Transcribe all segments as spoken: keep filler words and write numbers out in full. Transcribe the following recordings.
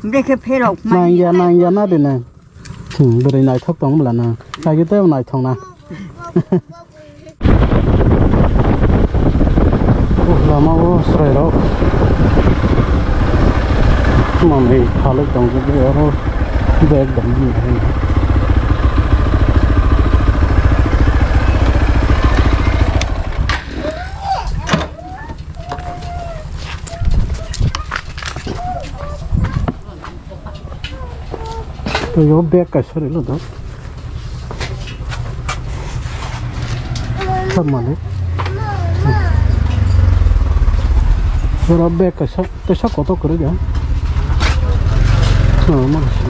Brekhe pherok. Nangya, nangya na de nang. Hmm, bwrwi naithok tong bwla nang. Agi tei naithok na. Lama o chwrairok manwi phalwi tong oro bag dam. Tei o bag kaisa rwla do. Tamo le. Oro bag kaisa, kaisa kotor kwrwi de. Oh, ma kaisa.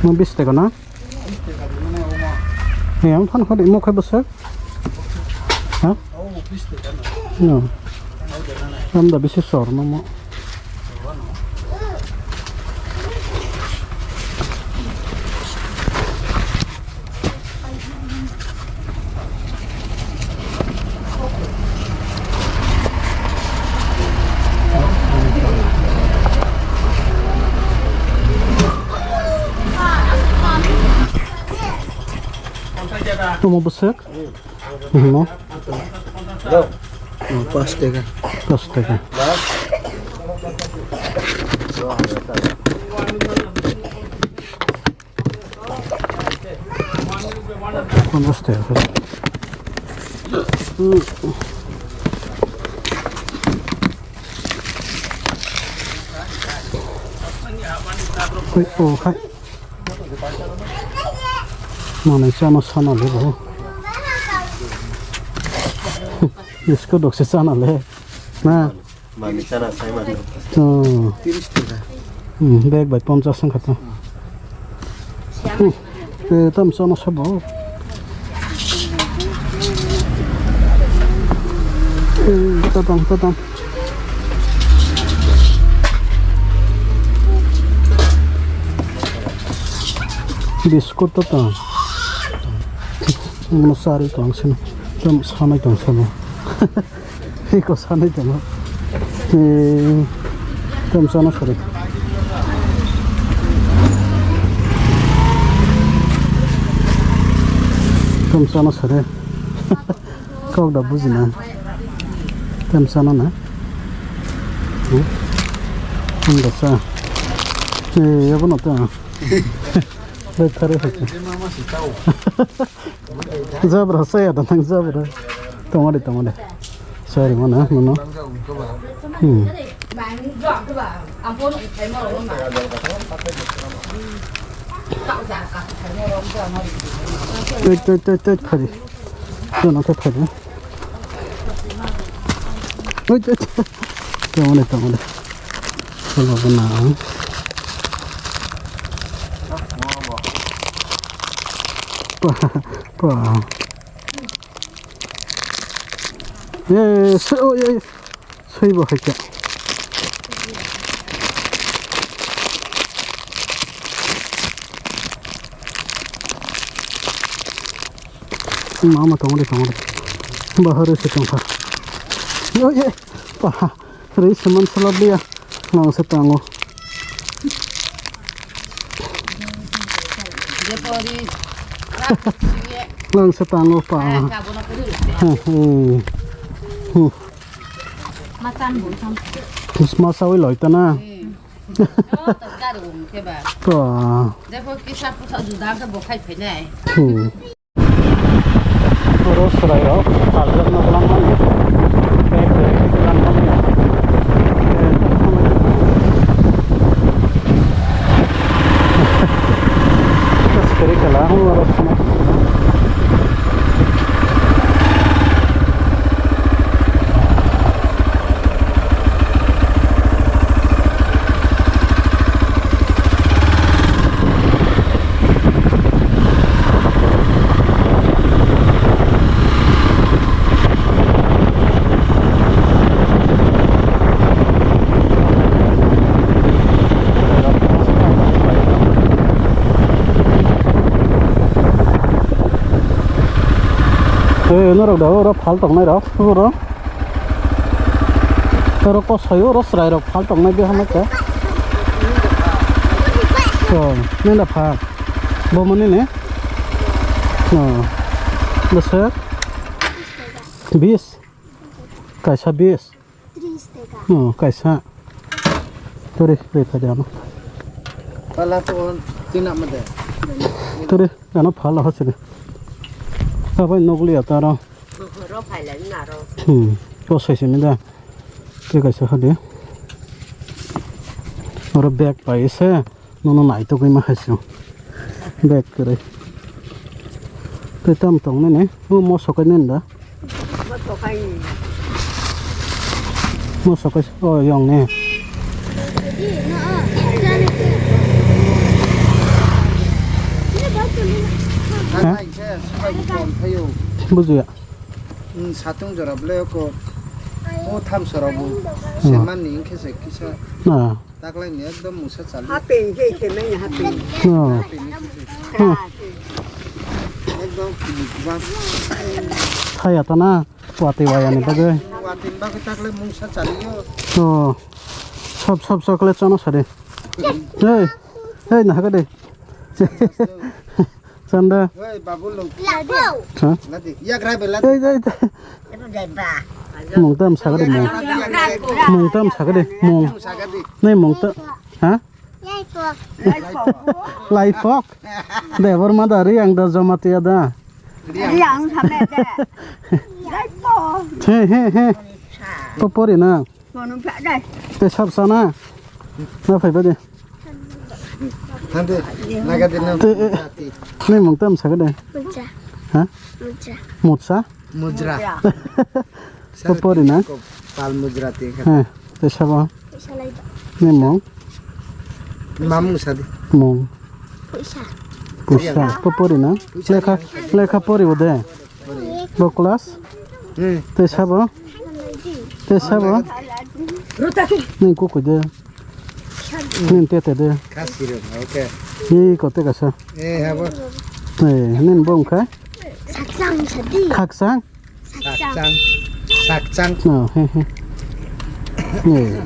Ma bis taka na? He, ang phan khadi mo khai bwswk? Ha? No. Anda bisi sor mo mo. Tamo bwswk? Himo? Pas taka. Pas taka. Ponchash taka. Oi, oh, hai. Manwi chana sana le bo. Biskut rok se chana le. Na. Manwi chana sai mano. Oh. Tiris taka. Hmm, bag bai ponchash wngkha to. Hmm. Eh, tam chana sabo. Eh, tatang, tatang. Biskut to tong. Mono sari tong sini. Tong sanai tong sabo. Iko sanai tong. Eh, tong sana sari. Tong sana sari. Kok da bujina. Tem sana na. Hmm? Ang da sa. Eh, ya bono ta. Bai thari hai. Jabra sa ya da nang jabra. Tongade, tongade. Sorry mana, mana. Hmm. Tek, tek, tek, tek, thari. Jono khe phaidi. Oi, oi, oi. Tamo de, tamo de. Solo gana. Pa, pa. Ye, se, oh, ye. Swibo hai khe. Mama tongri tongri. Bahar se tongkha. Yo ye. Paha. Rei seman salab liya. Lang se tango. Lang se tango pa. Matan bo sam. Christmas awi loi ta na. Hmm. Oh, to kar um ke ba. To. Jepho kisa pusa juda to bo khai phainai. Hmm. Oro chwrairok kaljak no bwlang mani. Bag rek bwlang mani. Kwrwi kala oro. Rok da oro phal tongnai rok, oro. Oro kosoi oro chwrai rok phal tongnai de hwnwi khe. Oh, nini da phal. Bo mani ne? Oh. Bwswk? Bis. Kaisa bis. Tris taka. Oh, kaisa. Turi, turi phai de ano. Pala to tina made. Turi, ano phala hosini. Abai nogli ataro. Ro phai lai na ro. Hmm, to sai sini da. Tei kaisa hadi. Oro bag pai se. Nono naitugwi ma hai se. Bag kwrwi. Tei tam tong nini. O moso kai nini da? Moso kai. Moso kai. O yong ni. Ha? Bujiya. Hmm, satung jora ble ko. O tham sora bu. Hmm. Seman ni khe se kisa. Ah. Taklai ni ekdom mungsa chali. Hapeng je se mai hapeng. Oh. Hapeng ni khe se. Hmm. Ekdom kubang. Saya tana, wati waya ni bagwi. Wati bagwi taklai mungsa chali yo. Oh. Sab, sab chocolate chana sari. Hey, hey, na haka de. Chanda. Oi, babu lo. Labo. Ha? Ladi. Yak rai be ladi. Ei, ei, ei. Mung tam sakade mung. Mung tam sakade mung. Mung sakade. Nei mung ta. Ha? Laipok. Laipok. Debor ma da ri ang da joma tiya da. Ri ang same de. Laipok. He, he, he. Popori na. Bono pha dai. Te sab sana. Na phai ba de. Thande, naga de na. Te, eh, jati. Nei mung tam sakade. Mucha. Ha? Mucha. Mucha? Mujra. Popori na? Pal mujra te kha. Ha, te sabo. Salai ba. Nei mung. Mamung sadi. Mung. Puisa. Puisa. Popori na? Lekha, lekha pori ode. Bo class? Hmm. Tei sabo? Tei sabo? Ning kukui de. Ning tete de. Kasiro, okay. Ni kote kasa. Eh, habo. Eh, ning bo wngkha? Saksang sadi. Khaksang? Saksang. Sakchang. No, he, he. Eh.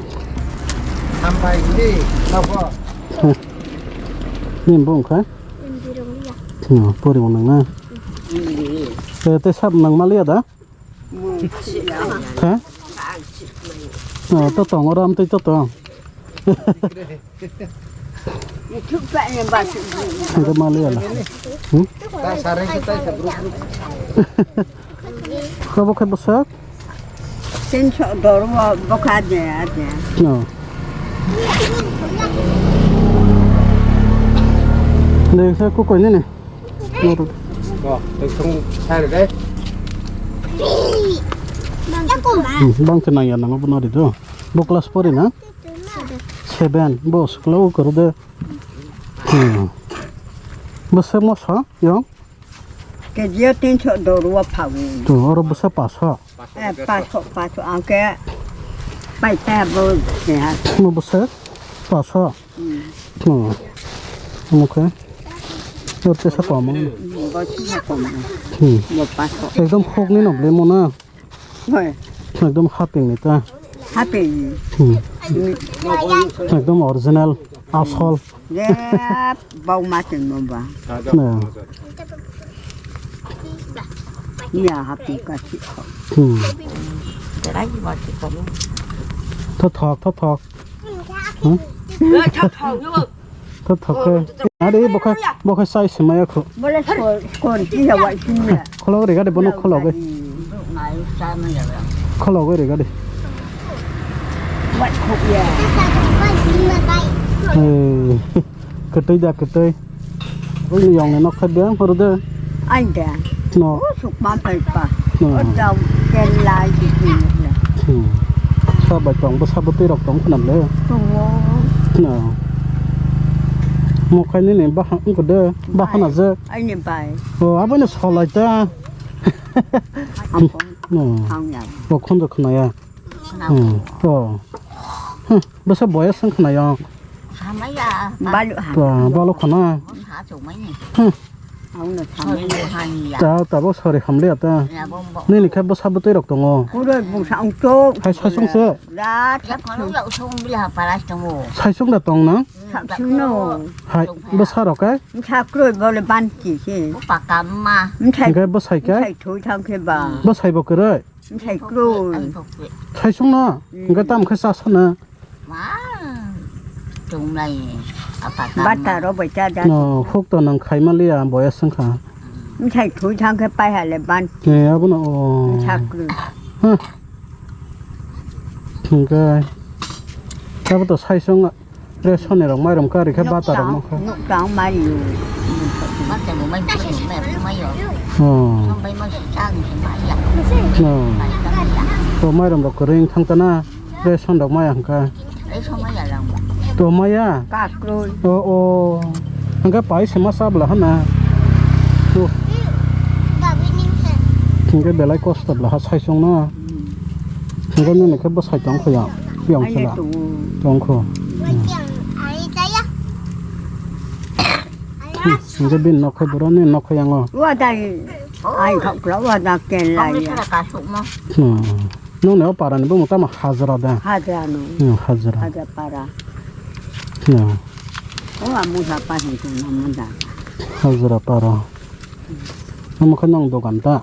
Hambai ni, nobo. He. Ning bo wngkha? No, pori mo nang na. Eh, tei sab nang maliya da? Ha? Oh, to tong, oro amtwi to tong. Hingke maliya la. Hmm? Kabo khe bwswk? Tinso dormo bokha de ate. No. Dei khe kukoi nini. Bo, tei song sari dai. Hmm, bang khe nangya nango bo nari do. Bo class pori na? Seven. Bo school o koro de. Hmm. Bo se moso yong? Kejio tinso dorwa phawi. To, oro bwsa paso. Eh, paso, paso, angke paita bo sehat. Mo bwsa paso. Hmm. Hmm. Mo khe. Yor tesa kom. Hmm, bo tesa kom. Hmm. Bo paso. Ekdom hok ni nok le mo na. Hoi. Ekdom haping ni ta. Haping. Hmm. Ekdom original, asol. Ya, bau maten mo ba. Na. Ya, haping ka si. Hmm. Tho thok, tho thok. Hmm? Tho thok. Are bokha, bokha sai simaya kho. Bole skor, skor ki ya wa kimya. Kholo re gade bono kholo ge. Kholo ge re gade. Wa khop ya. Eh, ketoi da ketoi. Oi ni yong nok kha de hor de. Ai de. No. Suk ma pai pa. No. O dau ken lai ki ki. Hmm. Sa bai tong bo sa bo tei rok tong khna le. Tongo. No. Mo khai ni ni ba ha ko de ba ha na je. Ai ni bai. O abo ni solai ta. Ang ko. No. Ang ya. Bo khon khna ya. Hmm. O. Hmm. Bwsa boyas wng khna ya. Hamaya. Balu ha. Ba, balu khna. Ha chumai ni. Hmm. Ano sami. Sori bo hani ya. Ta, tabuk sori hamliya ta. Ya, bom, bom. Nini khe bwsa bwtwi rok tongo. Kuroi bwsa wng tok. Hai saichung se. Da, ya, phano ya, usung bila ha paras tongo. Saichung da tong nang? Saichung no. Hai, bwsa rok kai? Bwsa kuroi bole banti se. Upa kamma. Bwsai. Hingke bwsai kai? Bwsai thoi thang khe ba. Bwsai bo kwrwi? Bwsai kuroi. Saichung no? Hmm. Hingke tam khe chasana? Ma, chunglai, apa tama. Bata ro bai cha da. No, huk to nang khai ma liya, boyas wng kha. Bwsai thoi thang khe pai ha le ban. Ni, abo no, o. Sakru. Huh. Hingke, abo to saichung, ration ni rok, mairum kari khe bata rok no kha. Nuk tang mari. Bata bo mai, mai, mai, mai, mai yo. Oh. Sampai mau sejam sih, mai ya. No. Mai kami ya. To mairum rok kwrwi wng thang ta na. Ration rok maya hwnkha. Ration maya lang ba. To maya? Kakroi. O, o. Hwnkhe pai se ma chabla hana. To. Hwnkhe belai kosto bla ha saichung no. Hwnkhe nini khe bwsai tong kho ya. Yang sala. Tong kho. Hwnkhe bini nok khe borok ni nok khe yango. Wa dai. Ai khok lo wa da ken lai ya. Hmm. Nong ne o para ni bumung tamo hajra da? Hajra no. Hmm, hajra. Hajra para. Hmm. O amu sa pa hin ko na ma da. Hajra para. Amo khe nong dogan ta?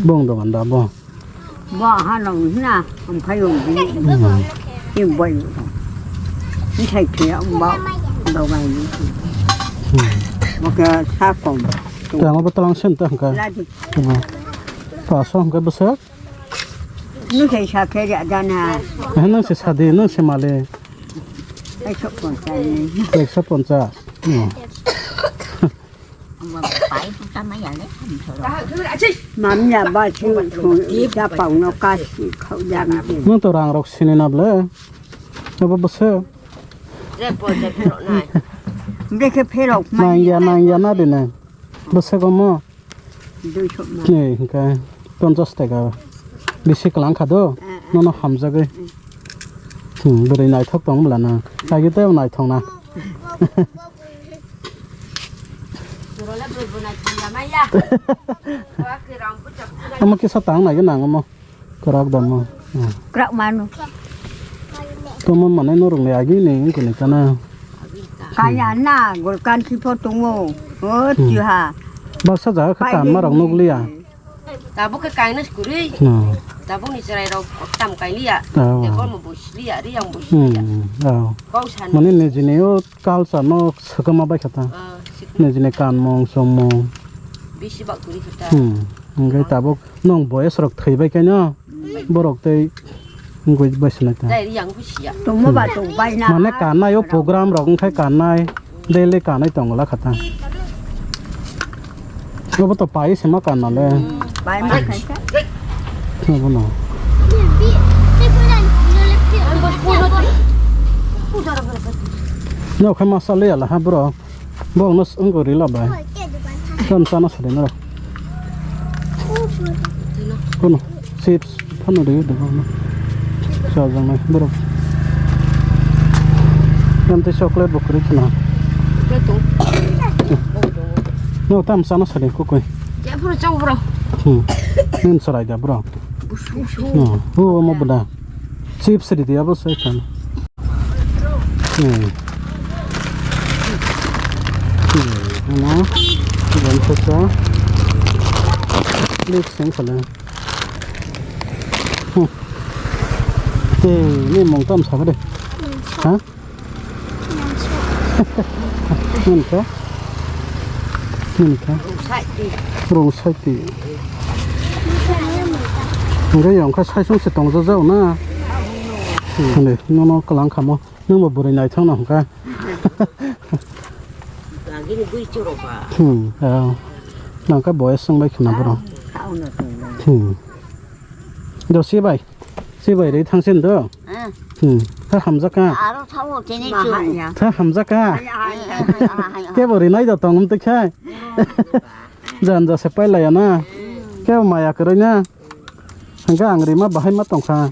Bong dogan da bo? Bo ha nong na, am khai yong bi. Hmm. Im boy. Ni khai khe am ba dogan ni. Hmm. Mo khe sa kom. Tang bo talang sen ta hwnkha. Ladi. Hmm. Paso hwnkha bwswk? Nung se sa khe ya dana. Eh, nung se sa di, nung se male. Ekso ponchas ni. Ekso ponchas. Hmm. Mami ya ba si, si, ya pau no ka si khau ya ni. Nung to rang rok sini na ble. Abo bwswk. Bwswk pherok nai. Nang ya, nang ya na de nai. Bwswk omo. Duiso ma. Ni hwnkhe ponchas taka. Bisi kwlang kha do. Eh, eh. Nono hamjagwi. Eh. Hmm, bwrwi naithok tong bwla na. Kagi tei naithok na. Omo kisa tang nai nang omo. Kwrak da mo. Hmm. Kwrak mano. Tomo mane norok ni agi ni wngkhe ni kana. Kaya na, gol kan si pho tongo. O, hmm, tiha. Baksa jaga khe kanma rok nukliya. Tabuk khe kaina kwrwi. Hmm. Tabuk ni chwrai rok tam kailiya. Oh. Tei kormo bo siliya, riyang bo siliya. Hmm, oh. Kok sani. Mane nijini o culture no swkama bai kha ta. Ah, swkama. Nijini kanmung, chongmung. Bisi ba kwrwi kha ta. Hmm. Hwnkhe tabuk nwng boyes rok thwibai khe no, borok tei wngwi bai sinai ta. Tei riyang bo siya. Tongma ba tong bai na. Mane kanai o program rok wngkhai kanai, daily kanai tongla kha ta. Obo to pai se ma kanna le. Pai ma khaisa. Obo no. No khe masa le ala ha bro. Bo no wngkha rila bai. Tam sana sari no. Kono chips phano de de no. Sa jang nai borok. Tam te chocolate bo kwrwi khna. No tam sana sari kukui. Ya bro chau bro. Hmm. Nin sarai da bro. No. Bo mo bada. Chips sari de abo sai khan. Hmm. Hmm. Ano, iyan khe sa. Lik seng khala. Hmm. Te, ni mung tam sa de. Ha? Nini kha? Nini kha? Rung saiti. Hwnkhe yong kha saisung se tongja jao na. Hmm. Hwnwi, nono kwlang khamo. Nwng bo bwrwi naithok no hwnkha. Agini bui chwrok ba. Hmm, ah. Nang kha boyes wng bai khna borok. Ah, thaono tongbai. Hmm. Do si bai. Si bai ri thang sin do. Ah. Hmm. Kha hamjak kha. Aro thaono tini chu. Kha hamjak kha. Ai, ai, ai, ai, ai, ai. Kebo ri nai do tong um twi khai. Jan ja se pai laya na. Hmm. Kebo maya kwrwi na. Hwnkhe ang rima bahai ma tongkha.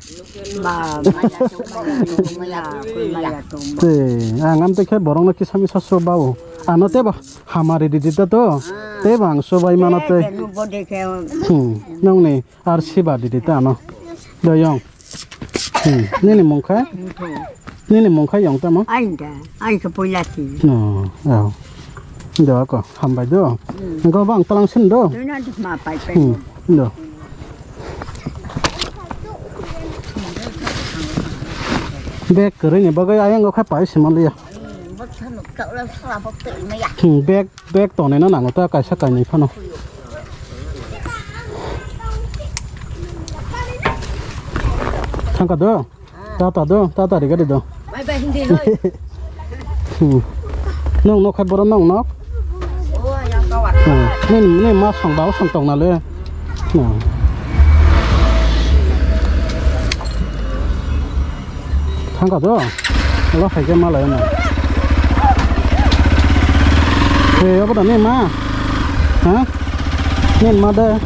Ba, maya tong, maya tong, maya tong, maya tong. Te, ang am te khe borok no kisa misa so bao. Ano te ba hamari di di ta to. Te bang so bai mano te. Te, te, nu bo de khe. Hmm, nong ni ar siba di di ta ano. Do yong. Hmm, nini mung kha? Nini mung kha yong tamo? Ai da, ai khe poila ti. No, ao. Do ko, hambai do. Hmm. Go bang talang sin do. Doi na dik ma pai pai. Hmm, do. Bag kwrwi ni bagwi ayang go kha pai sima liya. Hmm, bag, bag tonwi no nango ta kaisa kainwi phano. Thangka do? Tata do? Tata ri gari do? Bye bye, hindi, hoy. Hmm. Nong nok hai boro nong nok? Oh, yang kawat. Hmm. Nin, nin ma song ba song tong na le. Hmm. Thangka do? Lo hai ke ma lai na. Hey, apa tadi ma? Hah? Nin ma de.